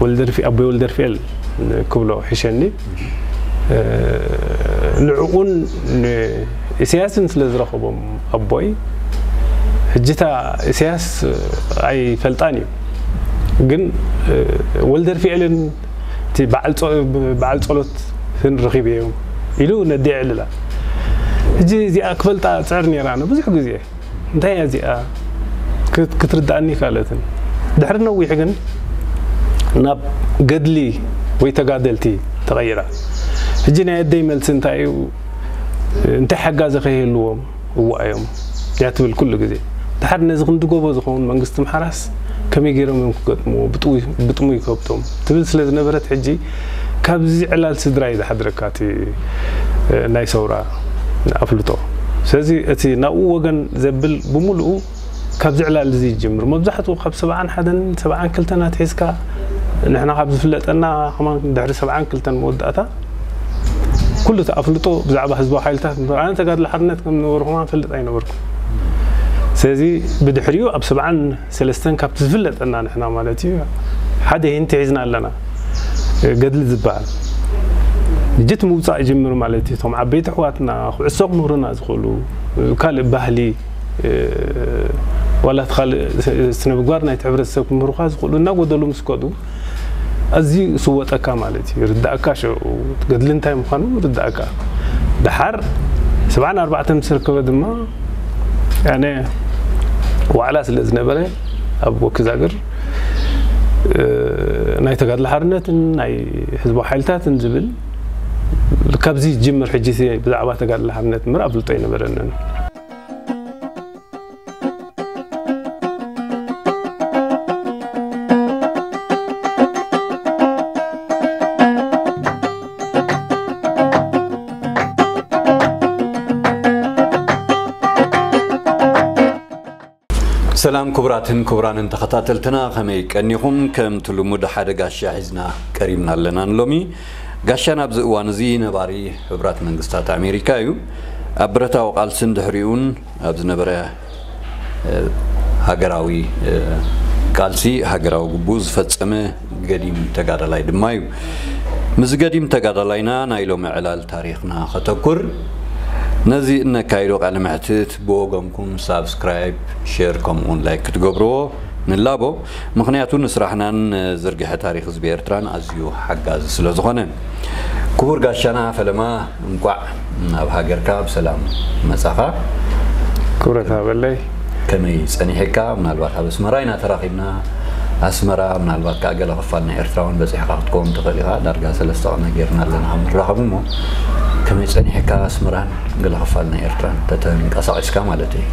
ወልደርፊ ኣቦይ ወልደርፊኤል ክብሎ ሕሸኒ። ንዕኡን ንኢሳያስን ስለ ዝረኸቦም ኣቦይ፣ ሕጂታ ኢሳያስ ኣይፈልጣን እዩ። ግን ወልደርፊኤልን እቲ በዓል ጸ- በዓል ጸሎትን ረኺበዮም ኢሉ ነዲኣ የዕልላ። ሕጂ እዚኣ ክፈልጣ ጽዕር ነይራ፣ ብዙሕ ግዜ እንታይ እያ እዚኣ ክት- ክትርዳእኒ ይከኣለትን። ድሕሪ ነዊሕ ግን ናብ ገድሊ ወይ ተጋደልቲ ተቐይራ። ሕጂ ናይ ኣደይ መልሲ እንታይ እዩ? እንታይ ሓጋዚ ከይህልዎም እዋእዮም እያ ትብል ኩሉ ግዜ። ድሓር ነዚ ክንዲ ጎቦ ዝኸውን መንግስቲ ምሓራስ ከመይ ገይሮም እዮም ክገጥምዎ? ብጥሙ- ብጥሙይ ከብቶም ትብል ስለ ዝነበረት፣ ሕጂ ካብዚ ዕላል ስድራ እዩ ዝሓድረካ እቲ ናይ ሰውራ ኣፍልጦ። ስለዚ እቲ ናብኡ ወገን ዘብል ብምሉኡ ካብዚ ዕላል እዚ ይጅምር። መብዛሕትኡ ካብ ሰብዓን ሓደን ሰብዓን ክልተን ኣትሒዝካ ንሕና ካብ ዝፍለጠና ከማን ድሕሪ ሰብዓን ክልተን መወዳእታ ኩሉ እቲ ኣፍልጦ ብዛዕባ ህዝባዊ ሓይልታት፣ ኣነ ተጋድሎ ሓርነት ከም ዝነበርኩ ከማን ፈልጥ ኣይነበርኩ። ስለዚ ብድሕሪኡ ኣብ ሰብዓን ሰለስተን ካብቲ ዝፍለጠና ንሕና ማለት እዩ ሓደ ሂንቲ ሒዝና ኣለና። ገድሊ ዝበሃል ሕጂ እቲ ምውፃእ ይጅምር ማለት እዩ። እቶም ዓበይቲ ኣሕዋትና ኩዕሶ ክምህሩና ዝኽእሉ፣ ካልእ ባህሊ፣ ዋላ እቲ ካልእ ስነ ምግባር ናይቲ ሕብረተሰብ ክምህሩኻ ዝኽእሉ እናጎደሉ ምስ ከዱ ኣዝዩ ይስወጠካ ማለት እዩ። ይርዳእካ፣ ሽዑ ገድሊ እንታይ ምዃኑ ይርዳእካ። ደሓር ሰብዓን ኣርባዕተን ምስ ርከበ ድማ ያነ ዋዕላ ስለ ዝነበረ ኣብ ወኪዛግር ናይ ተጋድሎ ሓርነትን ናይ ህዝባዊ ሓይልታትን ዝብል ካብዚ ይጅምር። ሕጂ ብዛዕባ ተጋድሎ ሓርነት ምር ኣፍልጦ ኣይነበረንን። ሰላም ክቡራትን ክቡራንን ተኸታተልትና፣ ከመይ ቀኒኹም? ከምቲ ልሙድ ሓደ ጋሻ ሒዝና ቀሪብና ኣለና ንሎሚ። ጋሻና ኣብዚ እዋን እዚ ነባሪ ሕቡራት መንግስታት ኣሜሪካ እዩ። ኣብ ብረታዊ ቃልስን ድሕሪኡን ኣብ ዝነበረ፣ እ፣ ሃገራዊ፣ እ፣ ቃልሲ፣ ሃገራዊ ግቡእ ዝፈጸመ ገዲም ተጋዳላይ ድማ እዩ። ምስዚ ገዲም ተጋዳላይና ናይ ሎሚ ዕላል ታሪኽና ከተኩር። ነዚ እነካይዶ ቃለ መሕትት ብወገንኩም ሳብስክራይብ፣ ሼር፣ ከምኡውን ላይክ ክትገብርዎ ንላቦ። ምኽንያቱ ንስራሕናን ዝርግሐ ታሪኽ ህዝቢ ኤርትራን ኣዝዩ ሓጋዚ ስለ ዝኾነ። ክቡር ጋሻና ፈለማ፣ እንቋዕ ናብ ሃገርካ ብሰላም መጻኻ። ክብረት ሃበለይ። ከመይ ጸኒሕካ? ምናልባት ኣብ ኣስመራ ኢና ተራኺብና። ኣስመራ ምናልባት ከኣ ገለ ክፋል ናይ ኤርትራ እውን በጺሕካ ክትከውን ትኽእል ኢኻ። ዳርጋ ሰለስተ ቅነ ጌርና ኣለና ካብ ንራኸብ እሞ፣ ከመይ ጸኒሕካ ኣስመራን ገለ ክፋል ናይ ኤርትራን ተተንቀሳቒስካ ማለት እዩ?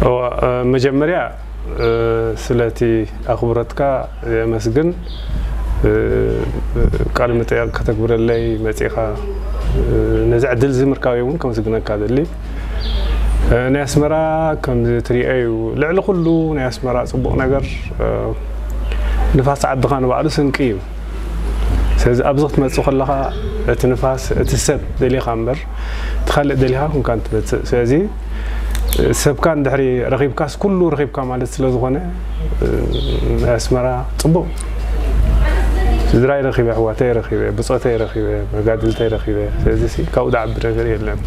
እዋ፣ እ፣ መጀመርያ፣ እ፣ ስለቲ ኣኽብሮትካ የመስግን። እ፣ ቃለ መጠይቕ ከተግብረለይ መጺኻ፣ እ፣ ነዚ ዕድል እዚ ምርካበይ እውን ከመስግነካ እደሊ። እ፣ ናይ ኣስመራ ከምዚ ትሪኦ እዩ። ልዕሊ ኩሉ ናይ ኣስመራ ጽቡቕ ነገር፣ እ፣ ንፋስ ዓድኻ ንባዕሉ ስንቂ እዩ። ስለዚ ኣብዚ ክትመጽእ ከለኻ እቲ ንፋስ፣ እቲ ሰብ ደሊኻ እምበር፣ እቲ ካልእ ደሊኻ ኩንካ እንትመጽእ። ስለዚ ሰብካ እንድሕሪ ረኺብካስ ኩሉ ረኺብካ ማለት ስለ ዝኾነ፣ ናይ ኣስመራ ጽቡቕ። ስድራይ ረኺበ፣ ኣሕዋተይ ረኺበ፣ ብጾተይ ረኺበ፣ መጋድልተይ ረኺበ። ስለዚ ሲ ካብኡ ዝዓቢ ነገር የለን።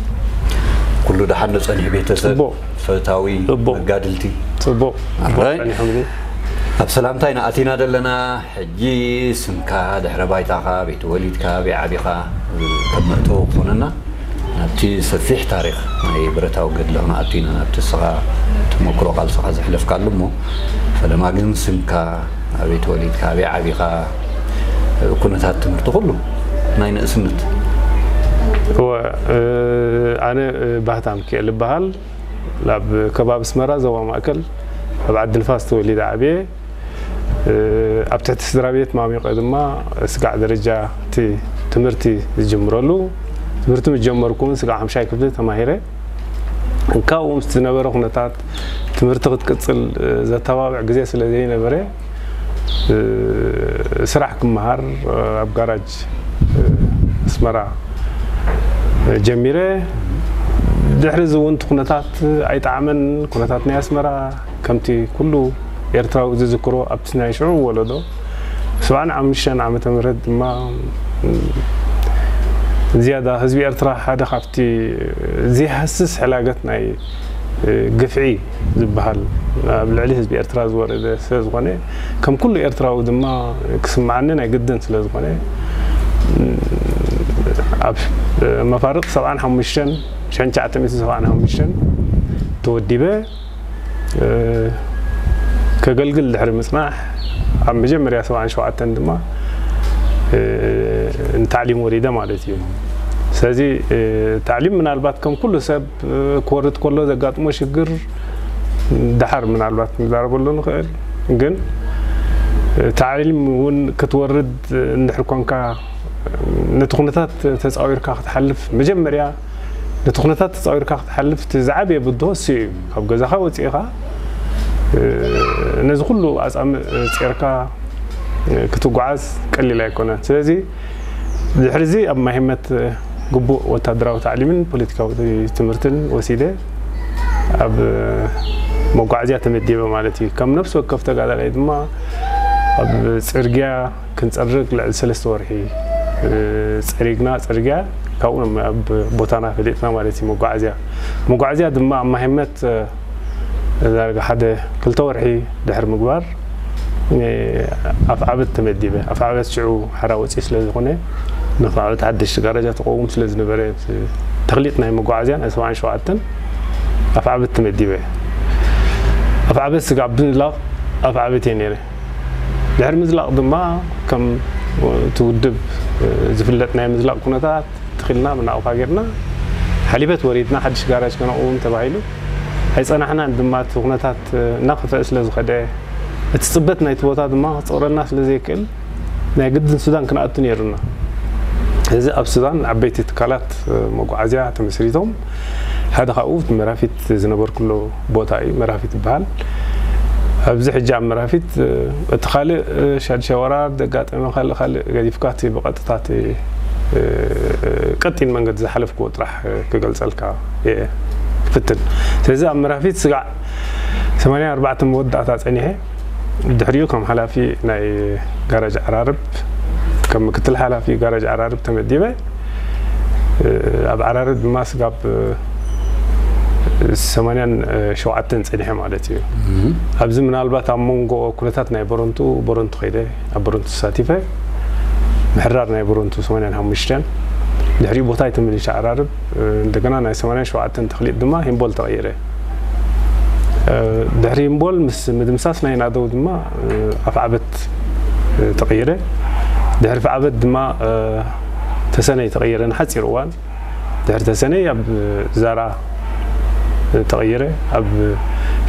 ኩሉ ደሓን ዶ ጸኒሑ ቤተሰብ፣ ጽቡቕ። ፈታዊ፣ ጽቡቕ። መጋድልቲ? ጽቡቕ። ጽቡቕ ኣራይ። ጸኒሖምኒ። ኣብ ሰላምታ ኢና ኣቲና ዘለና። ሕጂ ስምካ፣ ድሕረ ባይታኻ፣ ቤት ወሊድካ፣ ኣበይ ዓቢኻ፣ ከም መእተዊ ክኾነና ናብቲ ሰፊሕ ታሪኽ ናይ ብረታዊ ገድሊ ክንኣቱ ኢና፣ ናብቲ ንስኻ ተመክሮ ቃልስኻ ዘሕለፍካሉ እሞ፣ ፈለማ ግን ስምካ፣ ኣበይ ተወሊድካ፣ ኣበይ ዓቢኻ፣ ኩነታት ትምህርቲ፣ ኩሉ ናይ ንእስነት። እወ፣ እ፣ ኣነ፣ እ፣ ባህታ ሚካኤል ይበሃል። ኣብ ከባቢ ኣስመራ ዞባ ማእከል ኣብ ዓዲ ንፋስ ተወሊደ ዓብየ። እ፣ ኣብ ትሕቲ ስድራ ቤት ማሚቐ ድማ ስጋዕ ደረጃ እቲ ትምህርቲ ዝጅምረሉ። ትምህርቲ ምስ ጀመርኩ እውን ስጋዕ ሓምሻይ ክፍሊ ተማሂረ። ካብኡ ምስ ዝነበረ ኩነታት ትምህርቲ ክትቅጽል፣ እ፣ ዘተባብዕ ግዜ ስለ ዘይነበረ፣ እ፣ ስራሕ ክመሃር፣ እ፣ ኣብ ጋራጅ፣ እ፣ ኣስመራ፣ እ፣ ጀሚረ። ድሕሪ እዚ እውን እቲ ኩነታት ኣይጠዓመን። ኩነታት ናይ ኣስመራ ከምቲ ኩሉ ኤርትራዊ ዝዝክሮ ኣብቲ ናይ ሽዑ ወለዶ ሰብዓን ሓሙሽተን ዓመተ ምህረት ድማ፣ እ፣ ዝያዳ ህዝቢ ኤርትራ ሓደ ካብቲ ዘይሃስስ ሕላገት ናይ፣ እ፣ ግፍዒ ዝበሃል ኣብ ልዕሊ ህዝቢ ኤርትራ ዝወረደ ስለ ዝኾነ፣ ከም ኩሉ ኤርትራዊ ድማ ክስምዓኒ ናይ ግድን ስለ ዝኾነ፣ እ፣ ኣብ መፋርቕ ሰብዓን ሓሙሽተን፣ ሽሕን ትሽዓተ ሚእትን ሰብዓን ሓሙሽተን ተወዲበ፣ እ፣ ከገልግል ድሕሪ ምጽናሕ፣ ኣብ መጀመርያ ሰብዓን ሸውዓተን ድማ፣ እ፣ ንታዕሊም ወሪደ ማለት እዩ። ስለዚ፣ እ፣ ታዕሊም ምናልባት ከም ኩሉ ሰብ፣ እ፣ ክወርድ ከሎ ዘጋጥሞ ሽግር ደሓር ምናልባት ክንዛረበሉ ንኽእል። ግን፣ እ፣ ታዕሊም እውን ክትወርድ እንድሕር ኮንካ፣ ነቲ ኩነታት ተጻዊርካ ክትሓልፍ፣ መጀመርያ ነቲ ኩነታት ተጻዊርካ ክትሓልፍ እቲ ዝዓበየ ብድሆ እሱ እዩ። ካብ ገዛኻ ወጺእኻ፣ እ፣ ነዚ ኩሉ ኣጻምእ ጼርካ፣ እ፣ ክትጓዓዝ ቀሊል ኣይኮነን። ስለዚ ድሕሪ እዚ ኣብ ማሂመት ግቡእ ወታደራዊ ታዕሊምን ፖለቲካዊ ትምህርትን ወሲደ ኣብ መጓዓዝያ ተመዲበ ማለት እዩ። ከም ነፍሲ ወከፍ ተጋዳላይ ድማ ኣብ ጽርግያ ክንጸርግ ልዕሊ ሰለስተ ወርሒ፣ እ፣ ጸሪግና ጽርግያ፣ ካብኡ ናብ ቦታና ፈሊጥና ማለት እዩ። መጓዓዝያ፣ መጓዓዝያ ድማ ኣብ ማሂመት፣ እ፣ ዳርጋ ሓደ ክልተ ወርሒ ድሕሪ ምግባር፣ እ፣ ኣፍዓበት ተመዲበ። ኣፍዓበት ሽዑ ሓራ ወፂኡ ስለ ዝኾነ፣ ንኣፍዓበት ሓደሽቲ ጋራጃ ተቐውም ስለ ዝነበረ፣ እቲ ተኽሊጥ ናይ መጓዓዝያ ናይ ሰብዓን ሸውዓተን ኣፍዓበት ተመዲበ። ኣፍዓበት ስጋብ ምዝላቕ ኣፍዓበት እየ ነይረ። ድሕሪ ምዝላቕ ድማ ከም እቲ ውድብ፣ እ፣ ዝፍለጥ ናይ ምዝላቕ ኩነታት ትኽልና ብናቕፋ ጌርና ሓሊበት ወሪድና ሓድሽ ጋራጅ ከነቕውም ተባሂሉ። ኣይጸናሕናን ድማ፣ እቲ ኩነታት፣ እ፣ እናኸፍአ ስለ ዝኸደ፣ እቲ ጽበት ናይቲ ቦታ ድማ ክጽቕረልና ስለ ዘይክእል ናይ ግድን ሱዳን ክንኣቱ ነይሩና። እዚ ኣብ ሱዳን ዓበይቲ ትካላት፣ እ፣ መጓዓዝያ ተመስሪቶም፣ ሓደ ካብኡ መራፊት ዝነበርኩሉ ቦታ እዩ፣ መራፊት ይበሃል። ኣብዚ ሕጂ ኣብ መራፊት፣ እ፣ እቲ ካልእ፣ እ፣ ሻድሻይ ወራር ዘጋጠመ ካልእ ካልእ ገዲፍካ፣ እቲ ብቐጥታ እቲ፣ እ፣ ቀጢን መንገዲ ዝሓለፍክዎ ጥራሕ፣ እ፣ ክገልጸልካ እየ ክፍትን። ስለዚ ኣብ መራፊት ስጋዕ ሰማንያ ኣርባዕተ መወዳእታ ጸኒሐ፣ ድሕሪኡ ከም ሓላፊ ናይ ጋራጅ ዓራርብ፣ ከም ምክትል ሓላፊ ጋራጅ ዓራርብ ተመዲበ። እ፣ ኣብ ዓራርብ ድማ ስጋብ፣ እ፣ ሰማንያን ሸውዓተን ጸኒሐ ማለት እዩ። ኣብዚ ምናልባት ኣብ መንጎ ኩነታት ናይ በረንቱ፣ በረንቱ ከይደ፣ ኣብ በረንቱ ተሳቲፈ። ምሕራር ናይ በረንቱ ሰማንያን ሓሙሽተን፣ ድሕሪኡ ቦታይ ተመሊሰ ዓራርብ፣ እ፣ እንደገና ናይ ሰማንያን ሸውዓተን ተኽሊጥ ድማ ሂምቦል ተቐይረ። እ፣ ድሕሪ ሂምቦል ምስ ምድምሳስ ናይ ናደው ድማ፣ እ፣ ኣፍዓበት፣ እ፣ ተቐይረ። ድሕሪ ኣፍዓበት ድማ፣ እ፣ ተሰነይ ተቐይረ ንሓጺር እዋን። ድሕሪ ተሰነይ ኣብ ዛራ ተቐይረ። ኣብ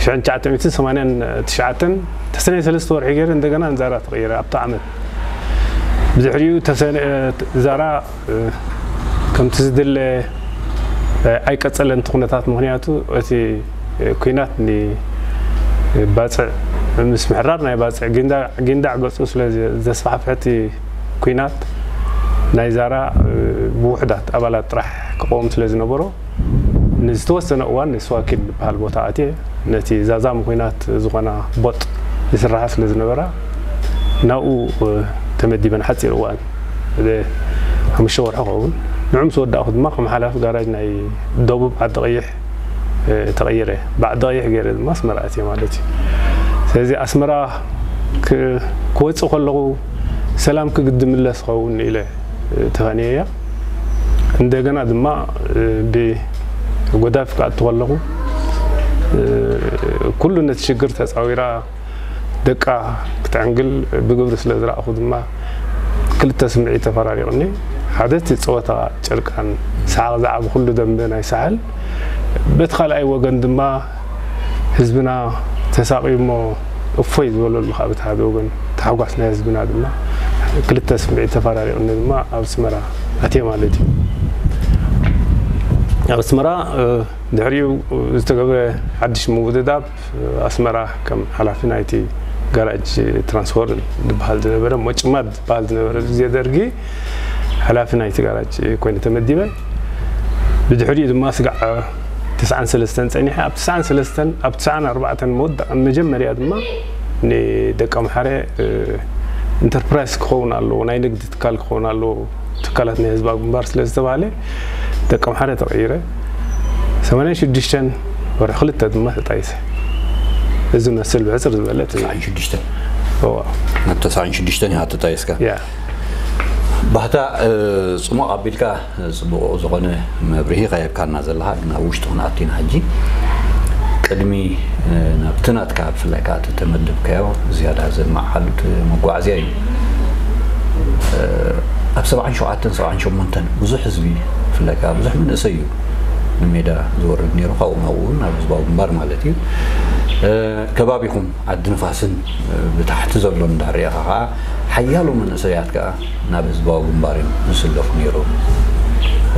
ሽሕን ትሽዓተ ሚእትን ሰማንያን ትሽዓተን ተሰነይ ሰለስተ ወርሒ ገይረ፣ እንደገና ንዛራ ተቐይረ ኣብቲ ዓመት። ብድሕሪኡ ተሰነ-፣ ዛራ፣ እ፣ ከምቲ ዝድለ፣ እ፣ ኣይቀጸለን እቲ ኩነታት። ምኽንያቱ እቲ፣ እ፣ ኲናት ን-፣ ባጽዕ ምስ ምሕራር ናይ ባጽዕ ጊንዳ-፣ ጊንዳዕ ገጹ ስለ ዘ-፣ ዘስፋሕፍሐ እቲ ኲናት ናይ ዛራ፣ እ፣ ብውሑዳት ኣባላት ጥራሕ ክቐውም ስለ ዝነበሮ፣ ንዝተወሰነ እዋን ንስዋኪል ዝበሃል ቦታ ኣትየ፣ ነቲ ዛዛም ኲናት ዝኾና ቦጥ ይስራሓ ስለ ዝነበራ፣ ናብኡ፣ እ፣ ተመዲበ ንሓጺር እዋን፣ ወደ ሓሙሽተ ወርሒ ክኸውን። ንዑ ምስ ወዳእኩ ድማ ከም ሓላፊ ጋራጅ ናይ ደቡብ ዓዲ ቀይሕ፣ እ፣ ተቐይረ። ብዓዲ ቀይሕ ገይረ ድማ ኣስመራ ኣትየ ማለት እዩ። ስለዚ ኣስመራ ክ-፣ ክወጽእ ከለኹ ሰላም ክግዲ ምለስ ኸውን ኢለ፣ እ፣ ተኸንየያ። እንደገና ድማ፣ እ፣ ብጎዳፍ ክኣቱ ከለኹ፣ እ፣ ኩሉ ነቲ ሽግር ተጻዊራ፣ ደቃ ክትዕንግል ብግብሪ ስለ ዝረኣኹ ድማ ክልተ ስምዒት ተፈራሪቑኒ። ሓደ እቲ ጸወታ ጨርቃን ሰሓቕ ዝዓብ ኩሉ ደንበ ናይ ሳሕል በቲ ካልኣይ ወገን ድማ ህዝብና ተሳቒዩ እሞ እፎይ ዝበለሉ ካብ እቲ ሓደ ወገን ታሕጓስ ናይ ህዝብና ድማ ክልተ ስምዒት ተፈራሪቑኒ ድማ ኣብ ኣስመራ ኣትየ ማለት እዩ። ኣብ ኣስመራ ድሕሪኡ ዝተገብረ ሓድሽ ምውድዳብ ኣስመራ ከም ሓላፊ ናይቲ ጋራጅ ትራንስፎርም ዝበሃል ዝነበረ እሞ ጭማድ ዝበሃል ዝነበረ ግዜ ደርጊ ሓላፊ ናይቲ ጋራጅ ኮይነ ተመዲበ። ብድሕሪኡ ድማ ስጋዕ ትስዓን ሰለስተን ጸኒሐ። ኣብ ትስዓን ሰለስተን ኣብ ትስዓን ኣርባዕተን መወዳእ መጀመርያ ድማ ንደቀምሓረ ኢንተርፕራይዝ ክኸውን ኣለዎ፣ ናይ ንግዲ ትካል ክኸውን ኣለዎ፣ ትካላት ናይ ህዝባዊ ግንባር ስለ ዝተባህለ ደቀምሓረ ተቐይረ። ሰማንያን ሽዱሽተን ወርሒ ክልተ ድማ ተጣይሰ። እዚ መስል ብሕፅር ዝበለ እቲ ተስዓን ሽዱሽተን እዋ ናብ ተስዓን ሽዱሽተን ኢኻ ተጣይስካ። ያ ባህታ ጽሙቕ ኣቢልካ ጽቡቕ ዝኾነ መብርሂ ከየብካና ዘለኻ፣ ግን ኣብ ውሽጡ ክንኣቲና ሕጂ ቅድሚ ናብቲ ናትካ ብፍላይ ከዓ እቲ ተመደብካዮ ዝያዳ ዘመዓሉት መጓዓዝያ እዩ። ኣብ ሰብዓን ሸውዓተን ሰብዓን ሸሞንተን ብዙሕ ህዝቢ ብፍላይ ከዓ ብዙሕ መንእሰይ እዩ ንሜዳ ዝወርድ ነይሩ። ካብኡ ናብኡ እውን ናብ ህዝባዊ ግንባር ማለት እዩ። ከባቢኹም ዓዲ ንፋስን ብታሕቲ ዘሎ እንዳርኢኻ ከዓ ሓያሎ መንእሰያት ከዓ ናብ ህዝባዊ ግንባር እዮም ዝስለፉ ነይሮም።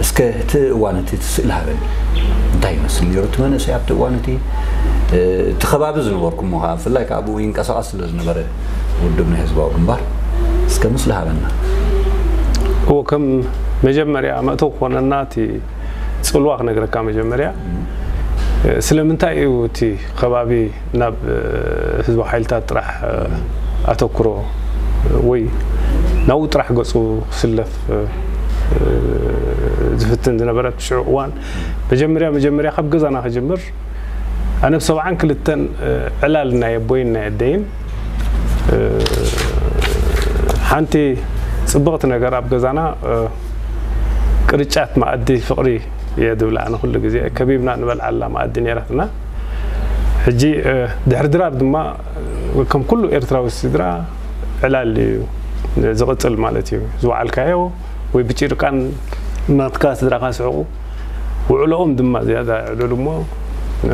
እስከ እቲ እዋን እቲ እቲ ስእሊ ሃበኒ። እንታይ ይመስል ነይሩ እቲ መንእሰይ ኣብቲ እዋን እቲ? እቲ ከባቢ ዝነበርኩሞ ከዓ ብፍላይ ከዓ ብኡ ይንቀሳቐስ ስለ ዝነበረ ውድብ ናይ ህዝባዊ ግንባር እስከ ምስሊ ሃበና። እዎ ከም መጀመርያ መእተው ክኾነና እቲ ፅልዋ ክነግረካ መጀመርያ ስለምንታይ እዩ እቲ ከባቢ ናብ ህዝባዊ ሓይልታት ጥራሕ ኣተኩሮ ወይ ናብኡ ጥራሕ ገፁ ክስለፍ ዝፍትን ዝነበረ ሽዑ እዋን መጀመርያ መጀመርያ ካብ ገዛና ክጅምር ኣነ ብ ሰብዓን ክልተን ዕላል ናይ ኣቦይን ናይ ኣደይን ሓንቲ ፅብቕቲ ነገር ኣብ ገዛና ቅርጫት መኣዲ ፍቕሪ እየ ዝብላ ኣነ ኩሉ ግዜ ከቢብና ንበልዓላ መኣዲ ነይራትና። ሕጂ ድሕሪ ድራር ድማ ከም ኩሉ ኤርትራዊ ስድራ ዕላል እዩ ዝቕፅል ማለት እዩ። ዝወዓልካዮ ወይ ብጭርቃን ናትካ ስድራኻ ስሕቑ ውዕሎኦም ድማ ዝያዳ ይዕልሉ እሞ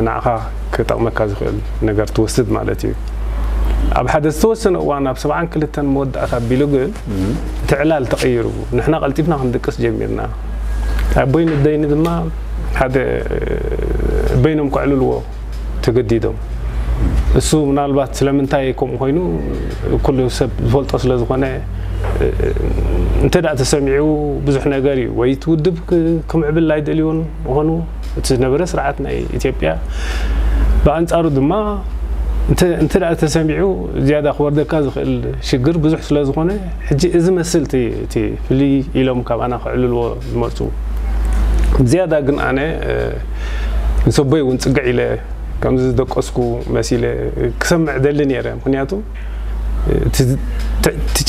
ንዓኻ ክጠቕመካ ዝኽእል ነገር ትወስድ ማለት እዩ። ኣብ ሓደ ዝተወሰነ እዋን ኣብ ሰብዓን ክልተን መወዳእታ ኣቢሉ ግን እቲ ዕላል ተቐይሩ ንሕና ቀልጢፍና ክንድቅስ ጀሚርና። ኣቦይን ኣደይን ድማ ሓደ በይኖም ከዕልልዎ ተገዲዶም። እሱ ምናልባት ስለምንታይ ከምኡ ኮይኑ ኩሉ ሰብ ዝፈልጦ ስለ ዝኾነ እንተ ደኣ ተሰሚዑ ብዙሕ ነገር እዩ ወይ እቲ ውድብ ክምዕብል ኣይደልዮን ምዃኑ እቲ ዝነበረ ስርዓት ናይ ኢትዮጵያ ብኣንጻሩ ድማ እንተ ደኣ ተሰሚዑ ዝያዳ ክወርደካ ዝኽእል ሽግር ብዙሕ ስለ ዝኾነ ሕጂ እዚ መስል እቲ ፍልይ ኢሎም ካባና ክዕልልዎ ዝመፁ ዝያዳ ግን ኣነ ምስ ኣቦይ እውን ፅግዕ ኢለ ከምዚ ዝደቀስኩ መሲለ ክሰምዕ ደሊ ነይረ። ምክንያቱ እቲ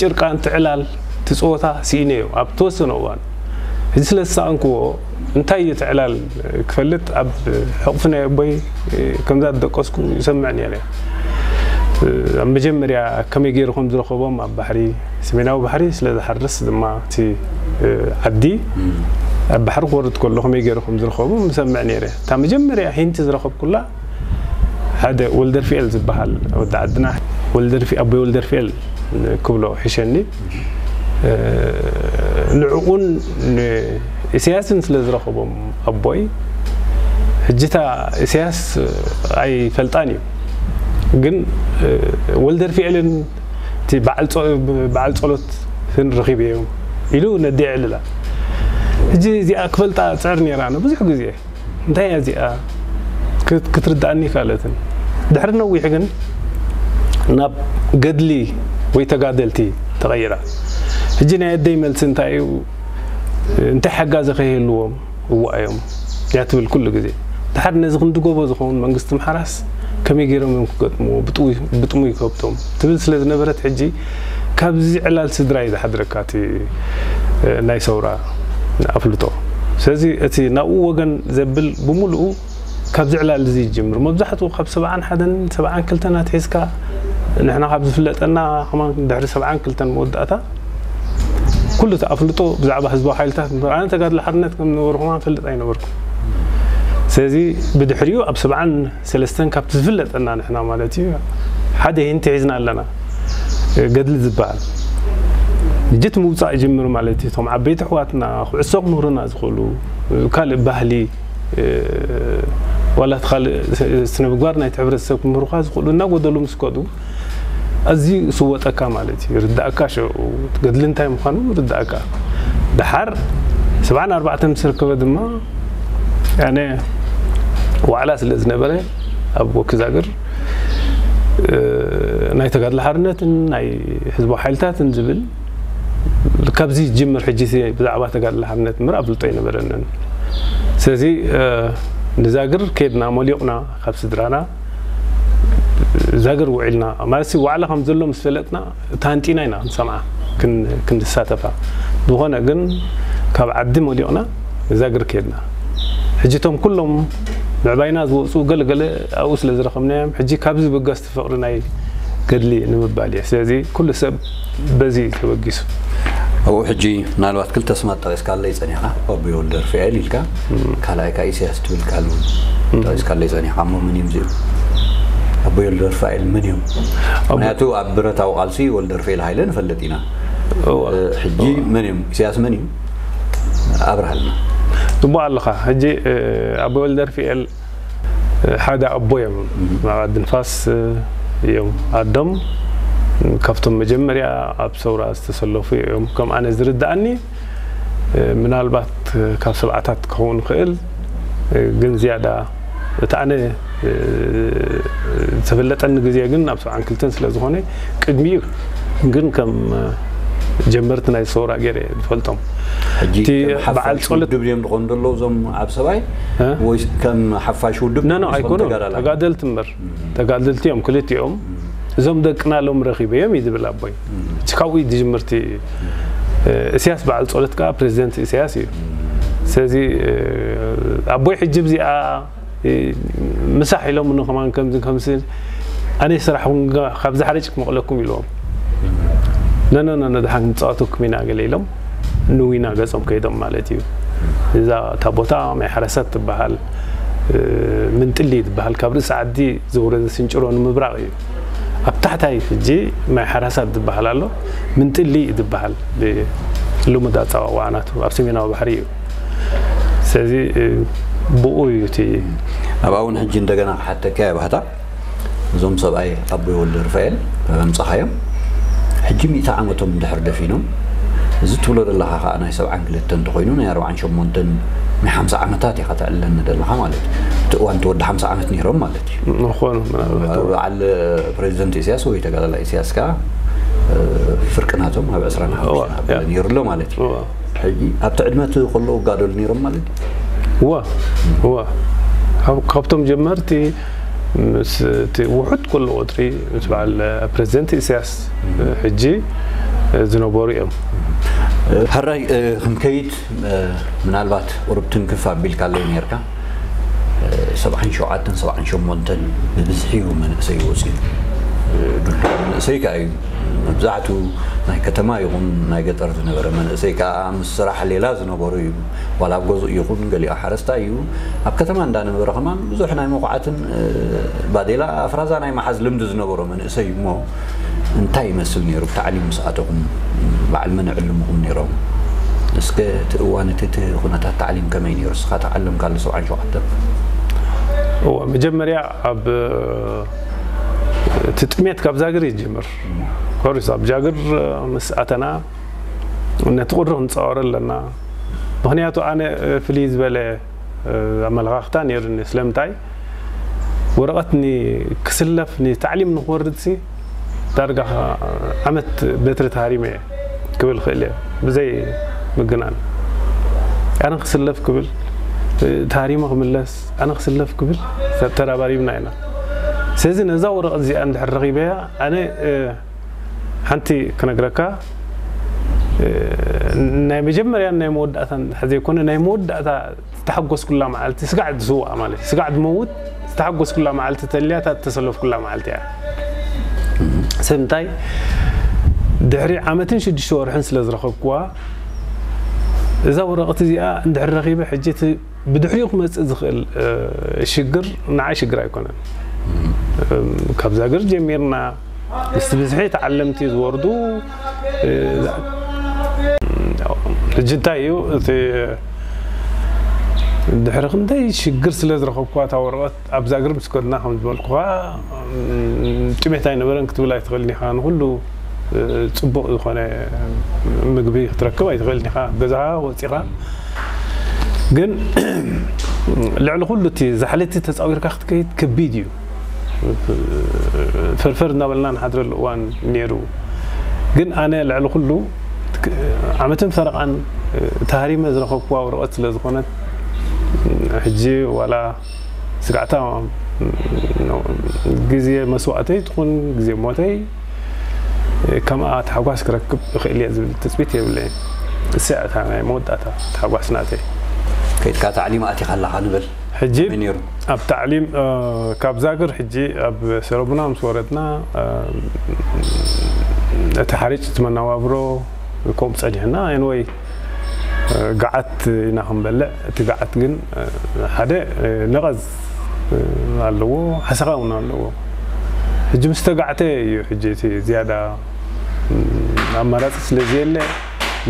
ጭርቃን ትዕላል ትፅወታ ስኢነ እዩ ኣብ ተወሰነ እዋን እዚ ስለ ዝሰኣንክዎ እንታይ እዩ ትዕላል ክፈልጥ ኣብ ሕቕፊ ናይ ኣቦይ ከምዛ ዝደቀስኩ ይሰምዕ ነይረ። ኣብ መጀመርያ ከመይ ገይሩ ከም ዝረኸቦም ኣብ ባሕሪ ሰሜናዊ ባሕሪ ስለ ዝሓርስ ድማ እቲ ዓዲ ኣብ ባሕሪ ክወርድ ከሎ ከመይ ገይሩ ከም ዝረኸቦም ይሰምዕ ነይረ። እታ መጀመርያ ሂንቲ ዝረኸብኩላ ሓደ ወልደርፊኤል ዝበሃል ወዲ ዓድና ወልደርፊ ኣቦይ ወልደርፊኤል ክብሎ ሕሸኒ ንዕኡን ኢሳያስን ስለ ዝረኸቦም ኣቦይ ሕጂታ ኢሳያስ ኣይፈልጣን እዩ ግን ወልደርፊኤልን እቲ በዓል ጸሎት ህን ረኺበዮም ኢሉ ነዲያ ዕልላ ሕጂ እዚኣ ክፈልጣ ጽዕር ነይራ ብዙሕ ግዜ እንታይ እያ እዚኣ ክትርዳእኒ ይካለትን ድሕሪ ነዊሕ ግን ናብ ገድሊ ወይ ተጋደልቲ ተቐይራ። ሕጂ ናይ ኣደይ መልሲ እንታይ እዩ እንታይ ሓጋዚ ከይህልዎም እዋ እዮም እያ ትብል ኩሉ ግዜ። ድሓር ነዚ ክንዲ ጎቦ ዝኸውን መንግስቲ ምሓራስ ከመይ ገይሮም እዮም ክገጥምዎ ብጥሙይ ከብቶም ትብል ስለ ዝነበረት ሕጂ ካብዚ ዕላል ስድራ እዩ ዝሓድረካ እቲ ናይ ሰውራ ኣፍልጦ። ስለዚ እቲ ናብኡ ወገን ዘብል ብምሉኡ ካብዚ ዕላል እዚ ይጅምር። መብዛሕትኡ ካብ ሰብዓን ሓደን ሰብዓን ክልተን ኣትሒዝካ ንሕና ካብ ዝፍለጠና ከማን ድሕሪ ሰብዓን ክልተን መወዳእታ ኩሉ እቲ ኣፍልጦ ብዛዕባ ህዝባዊ ሓይልታት ምበር ኣነ ተጋድሎ ሓርነት ከም ነበሩ ከማን ፈልጥ ኣይነበርኩም። ስለዚ ብድሕሪኡ ኣብ ሰብዓን ሰለስተን ካብቲ ዝፍለጠና ንሕና ማለት እዩ ሓደ ሂንቲ ሒዝና ኣለና። ገድሊ ዝበሃል እጅት ምውፃእ ይጅምር ማለት እዩ። እቶም ዓበይቲ ኣሕዋትና ኩዕሶ ክምህሩና ዝኽእሉ ካልእ ባህሊ ዋላ እቲ ካልእ ስነ ምግባር ናይቲ ሕብረተሰብ ክምህሩካ ዝኽእሉ እናጎደሉ ምስ ከዱ ኣዝዩ ስወጠካ ማለት እዩ። ርዳእካ ሽዑ ገድሊ እንታይ ምዃኑ ርዳእካ። ደሓር ሰብዓን ኣርባዕተን ምስ ርከበ ድማ ኣነ ዋዕላ ስለ ዝነበረ ኣብ ወኪዛግር ናይ ተጋድሎ ሓርነትን ናይ ህዝባዊ ሓይልታትን ዝብል ካብዚ ጅምር ሕጂ ብዛዕባ ተጋድሎ ሓርነት ምር ኣብልጦ ኣይነበረንን። ስለዚ ንዛግር ከድና መሊቕና ካብ ስድራና ዛግር ውዒልና ማለት ዋዕላ ከም ዘሎ ምስ ፈለጥና ታንጢና ኢና ክንሰምዓ ክንሳተፋ። ዝኾነ ግን ካብ ዓዲ መሊቕና ዛግር ከድና ሕጂ እቶም ኩሎም ምዕባይና ዝወፁ ገለገለ ኣብኡ ስለ ዝረኸብናዮም ሕጂ ካብዚ ብጋስ ፍቕሪ ናይ ገድሊ ንምባል እየ። ስለዚ ኩሉ ሰብ በዚ ተበጊሱ። ኣብኡ ሕጂ ምናልባት ክልተ ስማት ጠቒስካለይ ጸኒሕካ፣ ኣቦይ ወልደርፍኤል ኢልካ፣ ካልኣይ ከኣ ኢሳያስ ትብል ቃል እውን ጠቒስካለይ ጸኒሕካ። እሞ መን እዮም እዚኦም? ኣቦይ ወልደርፍኤል መን እዮም? ምክንያቱ ኣብ ብረታዊ ቃልሲ ወልደርፍኤል ሃይለ ንፈልጥ ኢና። ሕጂ መን እዮም? ኢሳያስ መን እዩ? ኣብርሃልና። ጽቡቕ ኣለኻ። ሕጂ ኣቦይ ወልደርፍኤል ሓደ ኣቦ እዮም። ኣብ ዓዲ ንፋስ እዮም ኣዶም። ካብቶም መጀመርያ ኣብ ሰውራ ዝተሰለፉ እዮም። ከም ኣነ ዝርድኣኒ ምናልባት ካብ ሰብዓታት ክኸውን ይኽእል፣ ግን ዝያዳ እቲ ኣነ ዝተፈለጠኒ ግዜ ግን ኣብ ሰብዓን ክልተን ስለ ዝኾነ ቅድሚኡ ግን ከም ጀመርቲ ናይ ሰውራ ገይረ ዝፈልጦም። ሕጂ እቲ ከም በዓል ሓፋሽ ጸሎት ውድብ ድዮም ዝኾኑ ዘለዉ እዞም ኣብ ሰብኣይ እ? ወይስ ከም ሓፋሽ ውድብ ኖ ኖ ወይስ ከም ኣይኮኑን ተጋዳላይ? ተጋደልቲ እምበር ተጋደልቲ እዮም ክልቲኦም። እዞም ደቅና ሎም ረኺበዮም እዩ ዝብል ኣቦይ። እቲ ካብኡ እዩ ዝጅምርቲ እስያስ በዓል ጸሎት ከዓ ፕሬዚደንት እስያስ እዩ። ስለዚ ኣቦይ ሕጂ ብዚኣ ምሳሕ ኢሎም ን ከማን ከምዚ ከምዚ ኣነ ስራሕ እውን ካብዚ ሓረጭ ክመቕለኩም ኢልዎም ነነነ ድሓን ክንፃወተኩም ኢና ገለ ኢሎም ንዊና ገፆም ከይዶም ማለት እዩ። እዛ እታ ቦታ ማይ ሓረሳት ትበሃል ምንጥሊ ትበሃል ካብ ርእሲ ዓዲ ዝውረደ ስንጭሮ ንምብራቕ እዩ። ኣብ ታሕታይ ሕጂ ማይ ሓራሳት ዝበሃል ኣሎ ምንጥሊ እዩ ዝበሃል ብልሙድ ኣፀዋውዓ ናቱ ኣብ ሰሜናዊ ባሕሪ እዩ። ስለዚ ብኡ እዩ እቲ ኣብኣ እውን ሕጂ እንደገና ክሓተካ እየ ባህታ እዞም ሰብኣይ ኣቦይ ወልደ ርፋኤል ካብ ኣምፃኻዮም ሕጂ ሚእቲ ዓመቶም እንድሕር ደፊኖም እዚ ትብሎ ዘለኻ ከዓ ናይ ሰብዓን ክልተ እንተኮይኑ ናይ ኣርባዓን ሸሞንተን ናይ ሓምሳ ዓመታት ኢኻ ተዕልለኒ ዘለኻ ማለት እዩ። እቲ እዋን እቲ ወዲ ሓምሳ ዓመት ነይሮም ማለት እዩ። ምኾኑ ምናልባት እዎ። በዓል ፕሬዚደንት ኢሳያስ ወይ ተጋዳላይ ኢሳያስ ከዓ ፍርቂ ናቶም ኣብ ዕስራን ሓሙሽተን እዎ፣ ኣቢሉ ያ። ነይሩ ኣሎ ማለት እዩ። እዎ። ሕጂ ኣብቲ ዕድመ እቲ ከለዉ ይጋደሉ ነይሮም ማለት እዩ። እወ እወ ካብ- ካብቶም ጀመርቲ ምስ እቲ ውሑድ ኩሉ ቁፅሪ ምስ በዓል ፕሬዚደንት ኢሳያስ ሕጂ ዝነበሩ እዮም። ሕራይ ክንከይድ ምናልባት ቁሩብ ትንክፍ ኣቢልካለይ ነርካ። ሰብዓን ሸውዓተን ሰብዓን ሸሞንተን ብብዝሒ እዩ መንእሰይ ወፅዩ። ድልዱል መንእሰይ ከዓ እዩ። መብዛሕቱ ናይ ከተማ ይኹን ናይ ገጠር ዝነበረ መንእሰይ ከዓ ምስ ስራሕ ሌላ ዝነበሩ እዩ። ዋላ ኣብ ገዝኡ ይኹን ገሊኡ ሓረስታይ እዩ። ኣብ ከተማ እንዳነበረ ከማን ብዙሕ ናይ መኹዓትን ባዴላ ኣፍራዛ ናይ መሓዝ ልምዲ ዝነበሮ መንእሰይ እዩ እሞ እንታይ ይመስል ነይሩ ብታዕሊም ምስ ኣተኹም? በዓል መን ይዕልምኹም ነይሮም? እስከ እቲ እዋን እቲ እቲ ኩነታት ታዕሊም ከመይ ነይሩ? እስኻ ተዓለምካሉ ሰብዓን ሸውዓተን? እወ መጀመርያ ኣብ እቲ ጥሜት ካብ ዛግር ይጅምር። ኮርስ ኣብ ጃግር ምስ ኣተና ነቲ ቁሪ ክንፃወሮ ኣለና። ምክንያቱ ኣነ ፍልይ ዝበለ ኣመለኻኽታ ነይሩኒ። ስለምንታይ ወረቐት ክስለፍ ንታዕሊም ንክወርድሲ ዳርጋ ዓመት በትሪ ተሃሪመ እየ ክብል ክእል እየ ብዘይ ምግናን። ኣነ ክስለፍ ክብል ተሃሪመ ክምለስ ኣነ ክስለፍ ክብል ተራባሪብና ኢና። ስለዚ ነዛ ወረቐት እዚኣ እንድሕር ረኺበያ ኣነ ሓንቲ ክነግረካ ናይ መጀመርያን ናይ መወዳእታን እንድሕር ዘይኮነ ናይ መወዳእታ ዝተሓጎስኩላ መዓልቲ ስጋዕ ዝስዋእ ማለት እዩ። ስጋዕ ዝመውት ዝተሓጎስኩላ መዓልቲ ተልያ እታ እተሰለፍኩላ መዓልቲ እያ። ስምታይ ድሕሪ ዓመትን ሽዱሽተ ወርሕን ስለ ዝረኸብኩዋ፣ እዛ ወረቐት እዚኣ እንድሕር ረኺበ፣ ሕጂ እቲ ብድሕሪኡ ክመጽእ ዝኽእል ሽግር ንዓይ ሽግር ኣይኮነን። ካብዛ ገር ጀሚርና ምስቲ ብዝሒ ተዓለምቲ ዝወርዱ፣ ሕጂ እንታይ እዩ እቲ፣ ድሕሪ ክንደይ ሽግር ስለ ዝረኸብኩዋ እታ ወረቐት፣ ኣብዛ ገር ምስ ከድና ከም ዝበልኩኻ፣ ጥሜት ኣይነበረን ክትብል ኣይትኽእልን ኢኻ። ንኹሉ ጽቡቕ ዝኾነ ምግቢ ክትረክብ ኣይትኽእልን ኢኻ። ገዛኻ ወጺኻ ግን ልዕሊ ኩሉ እቲ ዛሕለቲ ተጻዊርካ ክትከይድ ከቢድ እዩ። ፍርፍር እናበልና ንሓድረሉ እዋን ነይሩ። ግን ኣነ ልዕሊ ኩሉ ዓመትን ፈረቓን ተሃሪመ ዝረኸብኩዋ ወረቐት ስለ ዝኾነት፣ ሕጂ ዋላ ስጋዕታ ግዜ መስዋእተይ ትኹን ግዜ ሞተይ ከምኣ ታሕጓስ ክረክብ እኽእል እየ ዝብል ትጽቢት የብለይን። እሳ እታ ናይ መወዳእታ ታሕጓስ ናተይ። ከይድካ ታዕሊም ኣቲኻ ኣለኻ ንብል። ሕጂ ከመይ ነይሩ? ኣብ ታዕሊም፣ እ፣ ካብ ዛግር ሕጂ ኣብ ሰረቡና ምስ ወረድና፣ እ፣ እቲ ሓሪጭ እቲ መነባብሮ ከምኡ ጸኒሕና። ኤንወይ፣ እ፣ ገዓት ኢና ክንበልዕ። እቲ ገዓት ግን፣ እ፣ ሓደ፣ እ፣ ነቐዝ፣ እ፣ ኣለዎ፣ ሓሰኻ እውን ኣለዎ። ሕጂ ምስ ተጋዕተ እዩ ሕጂ እቲ ዝያዳ፣ እ፣ ኣማራጺ ስለ ዘየለ፣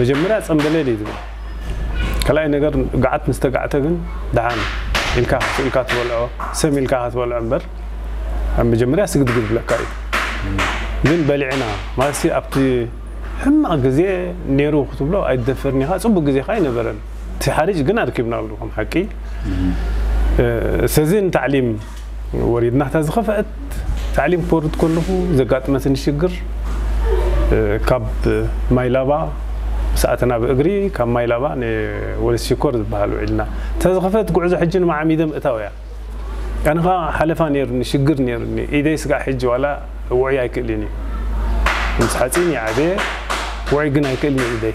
መጀመርያ ጸምበለል እዩ ዝብል። ካልኣይ ነገር፣ ገዓት ምስ ተጋዕተ ግን ደሓን ኢልካ ስኢልካ ትበልዖ፣ ሰም ኢልካ ክትበልዖ እምበር፣ ኣብ መጀመርያ ስግድግድ ይብለካ እዩ። ግን በሊዕና ማለትሲ ኣብቲ ሕማቕ ግዜ ነይሩ ክትብሎ ኣይትደፍርን ኢኻ። ጽቡቕ ግዜ ኸኣ ኣይነበረን። እቲ ሓሪጭ ግን ኣርኪብናሉ ከም ሓቂ። እ፣ ስለዚ ንታዕሊም ወሪድና። እታ ዝኸፍአት ታዕሊም ክወርድ ከለኹ ዘጋጥመትኒ ሽግር፣ እ፣ ካብ ማይላባ ምስ ኣተና ብእግሪ፣ ካብ ማይላባ ንወለስ ሽኮር ዝበሃል ውዒልና። እታ ዝኸፍአት ጉዕዞ ሕጂ ንመዓሚደ ምእታው እያ። ኣነ ኸኣ ሓለፋ ነይሩኒ፣ ሽግር ነይሩኒ። ኢደይ ስጋዕ ሕጂ ዋላ ውዑይ ኣይክእልን እዩ። ምስ ሓጺን ይዓበየ፣ ውዑይ ግን ኣይክእልን እዩ ኢደይ።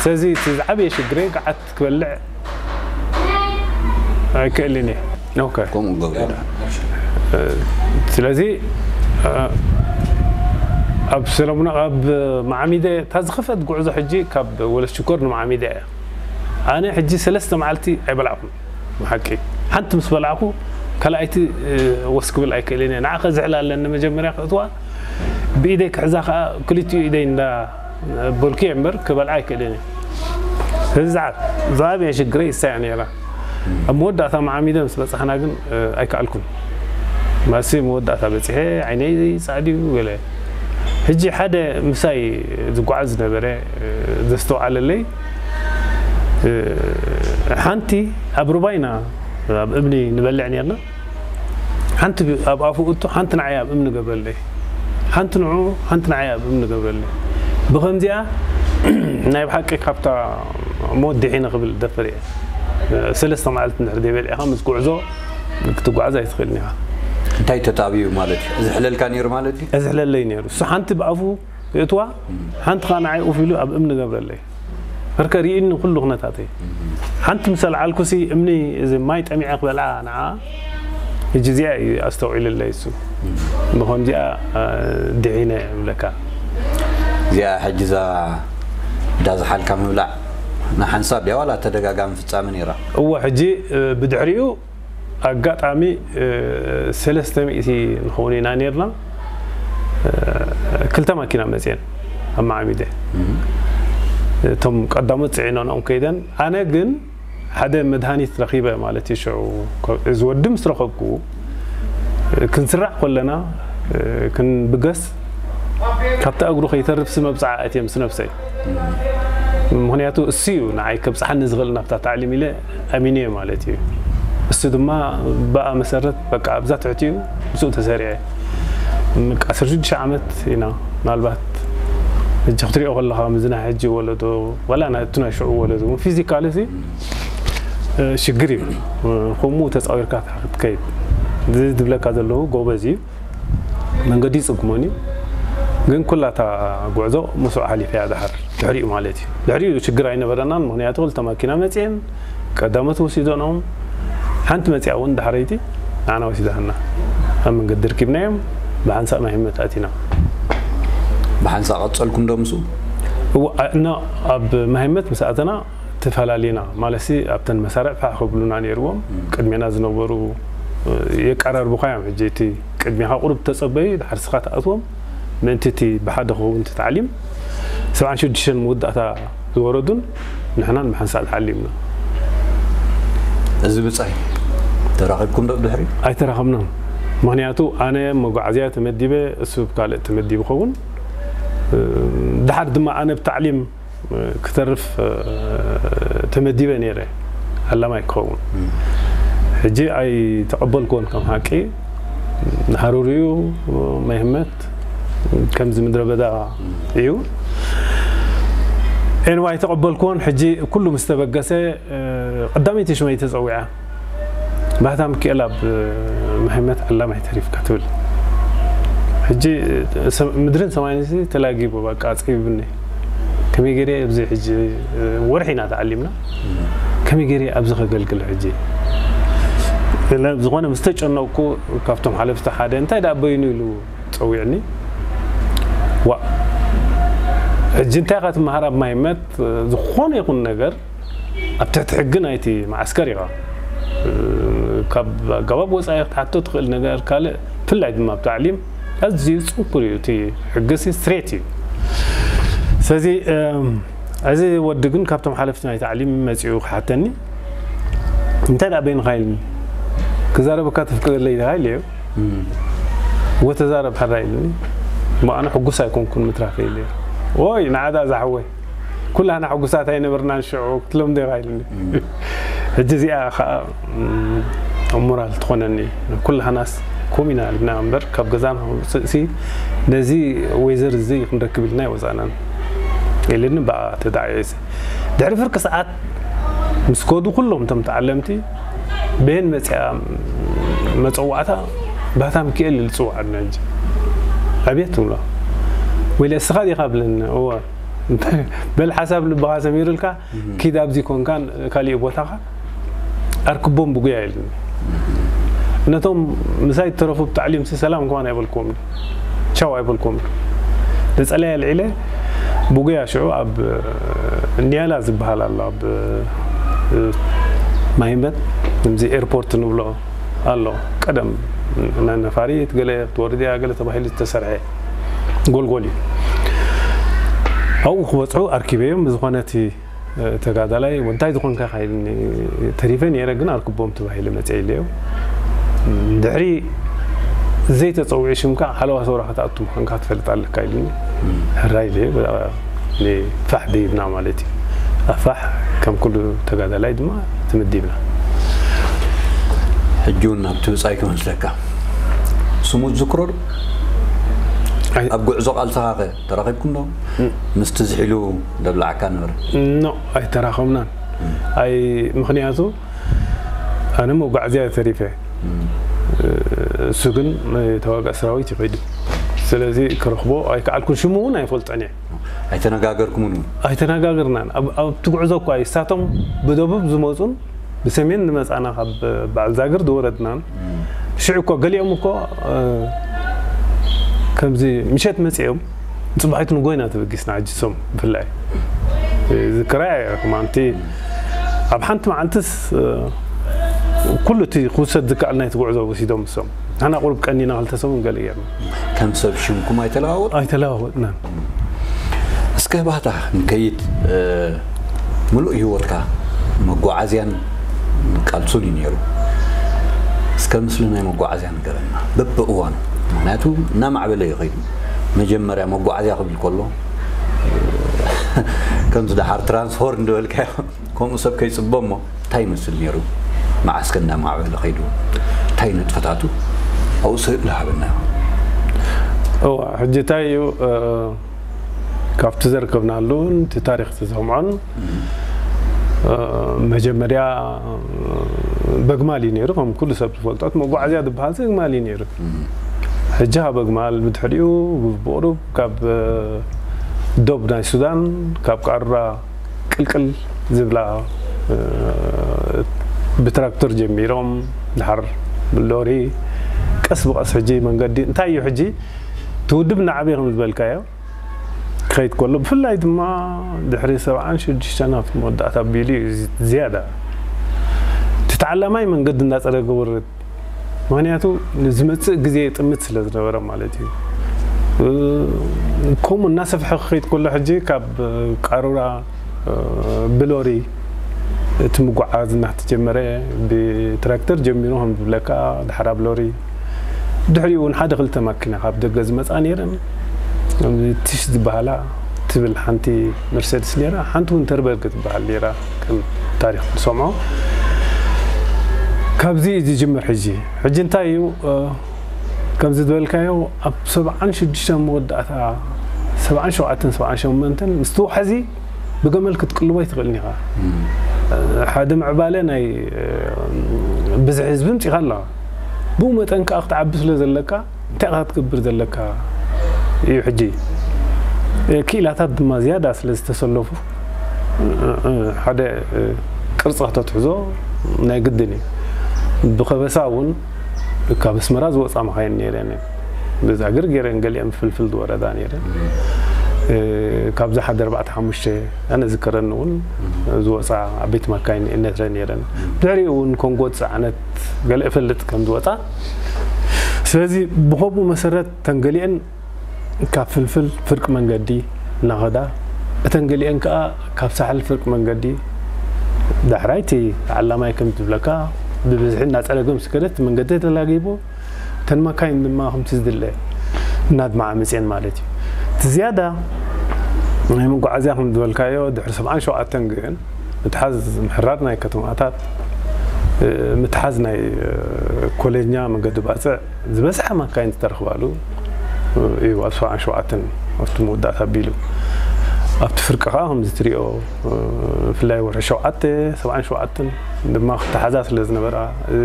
ስለዚ እቲ ዝዓበየ ሽግረይ ገዓት ክበልዕ ኣይክእልን እየ። ኦኬ። ከምኡ ገብረ ዳ ስለዚ፣ እ፣ ኣብ ሰለሙና፣ ኣብ መዓሚደ፣ እታ ዝኸፍአት ጉዕዞ ሕጂ ካብ ወለስ ሽኮር ንመዓሚደ እያ። ኣነ ሕጂ ሰለስተ መዓልቲ ኣይበላዕኩን። ብሓቂ፣ ሓንቲ ምስ በላዕኩ፣ ካልኣይቲ፣ እ፣ ወስ ክብል ኣይክእልን እየ። ንዓ ከዝሕላ ኣለኒ፣ መጀመርያ ክእትዋ፣ ብኢደይ ክሕዛ ከኣ፣ ክልቲኡ ኢደይ እንዳ በልኩ እየ እምበር፣ ክበልዓ ኣይክእልን እየ። ስለዚ ዝዓ-፣ ዝዓበየ ሽግረይ እሳ እያ ነይራ። ኣብ መወዳእታ መዓሚደ ምስ በጻሕና ግን፣ እ፣ ኣይከኣልኩን። ማሲ መወዳእታ በጺሐ፣ ዓይነይ ጻዕድ እዩ፣ ገለ። ሕጂ ሓደ ምሳይ ዝጓዓዝ ዝነበረ፣ እ፣ ዘስተውዓለለይ፣ እ፣ ሓንቲ ኣብ ሩባይና ኣብ እምኒ ንበልዕ ነርና። ሓንቲ ኣብ ኣፉ እቶ፣ ሓንቲ ንዓይ ኣብ እምኒ ገብረለይ። ሓንቲ ንዑ፣ ሓንቲ ንዓይ ኣብ እምኒ ገብረለይ። ብኸምዚኣ ናይ ብሓቂ ካብታ ሞት ድሒነ ክብል ደፍር እየ። ሰለስተ መዓልቲ እንድሕር ዘይበሊዕኻ ምስ ጉዕዞ ክትጓዓዝ ኣይትኽእልን ኢኻ። እንታይ ተጣብዩ ማለት እዩ? እዚ ሕለልካ ነይሩ ማለት እዩ? እዚ ሕለለይ ነይሩ። እሱ ሓንቲ ብኣፉ የእትዋ፣ ሓንቲ ኸኣ ንዓይ ኡፍ ኢሉ ኣብ እምኒ ገብረለይ። በርከ ርኢኒ ኩሉ ኩነታተይ። ሓንቲ ምስ ኣልዓልኩሲ እምኒ፣ እዚ ማይ ጠሚዐ ክበልዓ ንዓ፣ ሕጂ እዚኣ እዩ ኣስተውዒለለይ እሱ። ብኸምዚኣ፣ እ፣ ድሒነ እብለካ። እዚኣ ሕጂ እዛ እንዳዝሓልካ ምብላዕ ንሓንሳብ ድያ ዋላ ተደጋጋሚ ፍጻመ ነይራ? እወ፣ ሕጂ፣ እ፣ ብድሕሪኡ ኣጋጣሚ፣ እ፣ ሰለስተ ሚእቲ ንኸውን ኢና ነርና። እ፣ ክልተ ማኪና መጽየን ኣብ መዓሚደ። እቶም ቀዳሞት ጽዒነንኦም ከይደን፣ ኣነ ግን ሓደ መድሃኒት ረኺበ ማለት እዩ። ሽዑ፣ እዚ ወዲ ምስ ረኸብኩ፣ እ፣ ክንስራዕ ከለና፣ እ፣ ክንብገስ፣ ካብታ እግሩ ከይተርፍሲ መብጽዓ ኣእትየ ምስ ነብሰይ። ምኽንያቱ እሱ እዩ ንዓይ ከብጽሓኒ ዝኽእል ናብታ ታዕሊም ኢለ ኣሚነዮ ማለት እዩ። እሱ ድማ ብኣ መሰረት በቃ ኣብዛ ትሕቲኡ ምስኡ ተሰሪዐ። በቃ ዓሰርተ ሽዱሽተ ዓመት ኢና ምናልባት ሕጂ ክትሪኦ ከለኻ፣ ምዚ ናይ ሕጂ ወለዶ ዋላ ናይ፣ እቲ ናይ ሽዑ ወለዶ እውን ፊዚካሊ ሲ፣ እ፣ ሽግር እዩ። እ፣ ከምኡ ተጻዊርካ ክትከይድ። እዚ ዝብለካ ዘለዉ ጎበዝ እዩ። መንገዲ ይጽግሞን እዩ። ግን ኩላታ ጉዕዞ ምስኡ ሓሊፈ እያ ድሓር ድሕሪኡ ማለት እዩ። ድሕሪኡ ሽግር ኣይነበረናን፣ ምኽንያቱ ክልተ ማኪና መጽየን ቀዳሞት ወሲዶኖም፣ ሓንቲ መጽያ እውን ድሓረይቲ ንዓና ወሲዳትና። ኣብ መንገዲ ርኪብናዮም፣ ብሓንሳእ ማይ ህመት ኣቲና። ብሓንሳእ ቀጸልኩም ዶ ምስኡ? እዋ፣ እ፣ እና ኣብ ማህመት ምስ ኣተና ተፈላለና። ማለትሲ ኣብተን መሳርዕ ፋሕ ክብሉና ነይርዎም። ቅድሜና ዝነበሩ፣ እ፣ የቀራርቡኻ እዮም። ሕጂ እቲ ቅድሜኻ ቁሩብ ተጸበዩ፣ ድሓር ስኻ ትኣትዎም። ምእንቲ እቲ ብሓደ ክኸውን እቲ ታዕሊም፣ ሰብዓን ሽዱሽተን መወዳእታ ዝወረዱን ንሕናን ብሓንሳእ ተዓሊምና። እዚ ብጻይ ተራኺብኩም ዶ ብድሕሪ? ኣይተራኸብናን። ምኽንያቱ ኣነ መጓዓዝያ ተመዲበ፣ እሱ ካልእ ተመዲቡ ኸውን። እ፣ ድሓር ድማ ኣነ ብታዕሊም፣ እ፣ ክተርፍ፣ እ፣ ተመዲበ ነይረ፣ ዓላማይ ክኸውን። ሕጂ ኣይተቐበልክዎን ከም ሓቂ። ሃሩር እዩ፣ ማይ ህመት ከምዚ ምድረ በዳ እዩ። ኤንዋ ኣይተቐበልክዎን። ሕጂ ኩሉ ምስ ተበገሰ፣ እ፣ ቀዳመይቲ ሽመይ ተጸዊዓ። ባህታ ሚካኤል ኣብ፣ እ፣ ማይ ህመት ዓላማይ ተሪፍካ ትብል። ሕጂ፣ እ፣ ሰ-፣ ምድርን ሰማይን ሲ ተላጊቡ፣ በቃ፣ ጸቢቡኒ። ከመይ ገይረ ኣብዚ ሕጂ፣ እ፣ ወርሒ ኢና ተዓሊምና። ከመይ ገይረ ኣብዚ ከገልግል ሕጂ? ኢለ ዝኾነ ምስ ተጨነቕኩ፣ ካብቶም ሓለፍቲ ሓደ፣ "እንታይ ደኣ በይኑ?" ኢሉ ጸዊዕኒ። "ዋ፣ ሕጂ እንታይ ኢኻ ትመሃር ኣብ ማይ ህመት?" ዝኾነ ይኹን ነገር ኣብ ትሕቲ ሕጊ ናይቲ መዓስከር ኢኻ። እ፣ ካብ ኣገባብ ወጻኢ ክትሓቶ ትኽእል ነገር ካልእ፣ ብፍላይ ድማ ኣብ ታዕሊም ኣዝዩ ጽንኩር እዩ። እቲ ሕጊ ሲ ስትሬት እዩ። ስለዚ፣ እም፣ እዚ ወዲ ግን ካብቶም ሓለፍቲ ናይ ታዕሊም መጺኡ ክሓተኒ፣ "እንታይ ደኣ በይንኻ?" ኢልኒ። "ክዛረበካ ተፍቅደለይ ዲኻ?" ኢለዮ። "እወ ተዛረብ ሕራይ" ኢልኒ። እሞ ኣነ ሕጉስ ኣይኮንኩን ምትራፈይ ኢለዮ። "ኦይ ንዓ ደኣ ዝሓወይ፣ ኩላህና ሕጉሳት ኣይነበርናን ሽዑ፣ ክትለምዶ ኢኻ" ኢልኒ። ሕጂ እዚኣ ኸኣ፣ እም፣ ሞራል ትኾነኒ። ኩላህናስ ከምኡ ኢና ኢልና እምበር፣ ካብ ገዛና ክንውፅእሲ ነዚ ወይዘር እዚ ክንረክብ ኢልና ኣይወፃእናን ኢልኒ። ብኣ ተጣዒሰ። ድሕሪ ፍርቂ ሰዓት ምስ ከዱ ኩሎም እቶም ተዓለምቲ፣ በየን መፅኣ መፀዋዕታ፣ "ባህታ ሚካኤል" ኢሉ ዝፅውዓና። ሕጂ "ኣቤት" ትብሎ። "ወይለ እስኻ ዲኻ?" ብለኒ። "እወ።" "በል ሓሳብ ልብኻ ሰሚሩልካ፣ ኪድ ኣብዚ ኮንካን ካሊእ ቦታኻ ኣርክቦም ብጉያ" ኢሉኒ። ነቶም ምሳይ እተረፉ ብታዕሊምሲ ሰላም ከማን ኣይበልክዎም፣ ቻው ኣይበልክዎም። ንጸለያ ኣልዒለ ብጉያ ሽዑ ኣብ ኒያላ ዝበሃል ኣሎ፣ ኣብ ማይ ህመት፣ ከምዚ ኤርፖርት ንብሎ ኣሎ። ቀደም ናይ ነፋሪት ገለ ክትወርድ እያ ገለ ተባሂሉ ዝተሰርሐ ጎልጎል እዩ። ኣብኡ ክበጽሑ ኣርኪበዮም። ብዝኾነ እቲ ተጋዳላይ፣ "እንታይ ዝኾንካ?" ኢልኒ። "ተሪፈ ነይረ ግን ኣርክቦም ተባሂለ መጽአ" ኢለዮ። "ድሕሪ ዘይተጸውዒ ሽምካ ሓለዋ ሰውራ ክትኣቱ ምዃንካ ክትፈልጥ ኣለካ" ኢልኒ። ሕራይ ኢለዮ። ፋሕ ደይብና ማለት እዩ። ኣብ ፋሕ ከም ኩሉ ተጋዳላይ ድማ ተመዲብና። ሕጂ እውን ኣብቲ ብጻይ ክመስለካ። ስሙ ትዝክሮ ዶ? ኣይ- ኣብ ጉዕዞ ቃልስኻ ከ ተራኺብኩም ዶ? ምስቲ ዝሒሉ ደብላዕካ ነበረ? ኖ፣ ኣይተራኸብናን። ኣይ፣ ምኽንያቱ ኣነ መጓዓዝያ ተሪፈ። እሱ ግን ተዋጋእ ሰራዊት ይኸይድ። ስለዚ ክረኽቦ ኣይከኣልኩን፣ ሽሙ እውን ኣይፈልጦን እየ። ኣይተነጋገርኩምን እውን? ኣይተነጋገርናን። ኣብ-፣ ኣብቲ ጉዕዞ እኳ እዩ። እሳቶም ብደቡብ ዝመፁን ብሰሜን ንመፃና ካብ በዓል ዛግር ዝወረድናን ሽዑ እኮ ገሊኦም እኮ፣ እ፣ ከምዚ ምሸት መፂኦም ጽባሒቱ ንጎይና ተበጊስና። ሕጂ ሶም ብፍላይ ዝክራይ ክማንቲ ኣብ ሓንቲ መዓልትስ፣ እ፣ ኩሉ እቲ ክውሰድ ዝከኣል ናይቲ ጉዕዞ ወሲዶም እሶም። ንሕና ቁሩብ ቀኒና ክልተ ሰሙን ገለ ጌርና። ከም ሰብ ሽምኩም ኣይተለዋወጥ? ኣይተለዋወጥናን። እስከ ባህታ ንከይድ፣ እ፣ ምሉእ ህይወትካ መጓዓዝያን ቃልሱን እዩ ነይሩ። እስከ ምስሊ ናይ መጓዓዝያ ንገረና በብእዋኑ። ምኽንያቱ እናማዕበለ እዩ ከይዱ። መጀመርያ መጓዓዝያ ክብል ከሎ፣ ከምዚ ደሓር ትራንስፎር እንደበልካዮ፣ ከምኡ ሰብ ከይጽበ እሞ እንታይ ይመስል ነይሩ? መዓስ ከ እናማዕበለ ከይዱ? እንታይ ንጥፈታቱ? ኣብኡ ስእሊ ሃበና። እዋ፣ ሕጂ እንታይ እዩ፣ እ፣ ካብቲ ዘርከብናሉን እቲ ታሪኽ ዝሰምዖን፣ እ፣ መጀመርያ፣ እ፣ በግማል እዩ ነይሩ። ከም ኩሉ ሰብ ዝፈልጦ፣ እቲ መጓዓዝያ ዝበሃል ግማል እዩ ነይሩ። ሕጂ ካብ በግማል፣ ብድሕሪኡ ብቑሩብ ካብ፣ እ፣ ዶብ ናይ ሱዳን፣ ካብ ቃሩራ ቅልቅል ዝብላ፣ እ፣ ብትራክተር ጀሚሮም፣ ድሓር ብሎሪ፣ ቀስ ብቐስ ሕጂ መንገዲ፣ እንታይ እዩ ሕጂ፣ እቲ ውድብ እናዓበየ ከም ዝበልካዮ፣ ክኸይድ ከሎ፣ ብፍላይ ድማ ድሕሪ ሰብዓን ሽዱሽተን ኣብቲ መወዳእታ ኣቢሉ እዩ እዚ ዝያዳ እቲ ተዓላማይ መንገዲ እንዳጸረገ ወርድ። ምኽንያቱ ንዝመጽእ ግዜ ጥምት ስለ ዝነበረ ማለት እዩ። እ፣ ከምኡ እናሰፍሐ ክኸይድ ከሎ፣ ሕጂ ካብ ቃሩራ፣ እ፣ ብሎሪ እቲ ምጉዓዝ እናተጀመረ፣ ብትራክተር ጀሚሩ ከም ዝብለካ፣ ድሓር ኣብ ሎሪ፣ ድሕሪኡ እውን ሓደ ክልተ ማኪና ካብ ደገ ዝመጻ ነይረን። ትሽ ዝበሃላ ትብል ሓንቲ መርሴድስ ነይራ፣ ሓንቲ እውን ተርበርግ ትበሃል ነይራ፣ ከም ታሪኽ ንሰምዖ። ካብዚ እዩ ዝጅምር። ሕጂ፣ ሕጂ እንታይ እዩ፣ እ፣ ከምዚ ዝበልካዮ፣ ኣብ ሰብዓን ሽዱሽተን መወዳእታ፣ ሰብዓን ሸውዓተን፣ ሰብዓን ሸሞንተን፣ ምስ ተዋሕዚ ብገመል ክትቅልቦ ኣይትኽእልን ኢኻ። ሓደ ምዕባለ ናይ፣ እ፣ ብዝሒ ህዝቢ ምጺኻ ኣለኻ። ብኡ መጠን ከኣ ክትዓቢ ስለ ዘለካ፣ እንታይ ኢኻ ክትገብር ዘለካ እዩ። ሕጂ፣ እ፣ ክኢላታት ድማ ዝያዳ ስለ ዝተሰለፉ፣ እ፣ እ፣ ሓደ፣ እ፣ ቅርጺ ከተትሕዞ ናይ ግድን እዩ። ብኸበሳ እውን ካብ ኣስመራ ዝወጻ መኻይን ነይረን እየን። ብዛ ግር ገይረን ገሊአን ፍልፍል ዝወረዳ ነይረን። እ፣ ካብዚ ሓደ ኣርባዕተ ሓሙሽተ ኣነ ዝከረኒ እውን ዝወጻ ዓበይቲ መካይን ነትረን ነይረን። ድሕሪኡ እውን ኮንጎ ዝጸዓነት ገለ እፈልጥ ከም ዝወጻ። ስለዚ ብኸምኡ መሰረት ተን ገሊአን ካብ ፍልፍል ፍርቂ መንገዲ እናኸዳ፣ እተን ገሊአን ከኣ ካብ ሳሕል ፍርቂ መንገዲ ዳሕራይ እቲ ተዓላማይ ከም ዝብለካ ብብዝሒ እናጸረገ ምስ ከደ እቲ መንገዲ ተላጊቡ፣ እተን መካይን ድማ ከምቲ ዝድለ እናድማዓ መጽየን ማለት እዩ። እቲ ዝያዳ ናይ መጓዓዝያ ከም ዝበልካዮ ድሕሪ ሰብዓን ሸውዓተን ግን ምትሓዝ ምሕራር ናይ ከተማታት፣ እ፣ ምትሓዝ ናይ፣ እ፣ ኮለኛ መንገዲ ባጽዕ ዝበዝሐ መካይን ዝተረኽባሉ እዩ። ኣብ ሰብዓን ሸውዓተን ኣብቲ መወዳእታ ኣቢሉ ኣብቲ ፍርቂ ኸዓ ከምዚ ትሪኦ፣ እ፣ ብፍላይ ወርሒ ሸውዓተ፣ ሰብዓን ሸውዓተን ድማ ክተሓዛ ስለ ዝነበራ፣ እ፣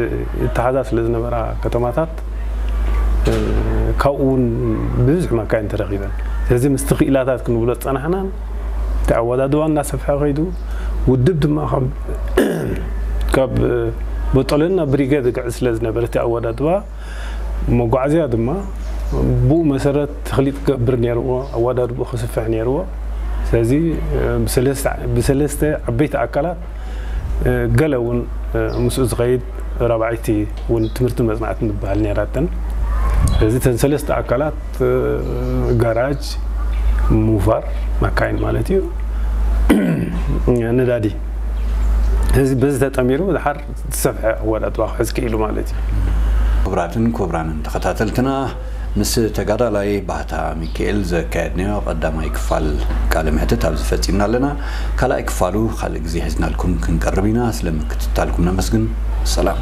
ይተሓዛ ስለ ዝነበራ ከተማታት፣ እ፣ ካብኡ እውን ብዙሕ መካይን ተረኺበን። ስለዚ ምስቲ ክኢላታት ክንብሎ ዝጸናሕናን እቲ ኣወዳድባ እናሰፍሐ ከይዱ፣ ውድብ ድማ ካብ፣ ካብ፣ እ፣ ቦጦሎኒ ናብ ብሪጌድ ዝግዕዝ ስለ ዝነበረ እቲ ኣወዳድባ፣ መጓዓዝያ ድማ ብኡ መሰረት ተኽሊጥ ክገብር ነይርዎ፣ ኣወዳድብኡ ክስፍሕ ነይርዎ። ስለዚ፣ እ፣ ብሰለስተ፣ ብሰለስተ ዓበይቲ ኣካላት፣ እ፣ ገለ እውን፣ እ፣ ምስኡ ዝኸይድ ራብዓይቲ እውን ትምህርትን መጽናዕትን ዝበሃል ነይራተን። ስለዚ እተን ሰለስተ ኣካላት፣ እ፣ ጋራጅ፣ ሙቫር፣ መካይን ማለት እዩ፣ ነዳዲ። ስለዚ በዚ ተጠሚሩ ድሓር ዝሰፍሐ ኣወዳድባ ክሕዝ ክኢሉ ማለት እዩ። ክቡራትን ክቡራንን ተኸታተልትና፣ ምስ ተጋዳላይ ባህታ ሚካኤል ዘካየድናዮ ቀዳማይ ክፋል ቃለ መሕትት ኣብዚ ፈጺምና ኣለና። ካልኣይ ክፋሉ ካልእ ግዜ ሒዝናልኩም ክንቀርብ ኢና። ስለ ምክትታልኩም ነመስግን። ሰላም።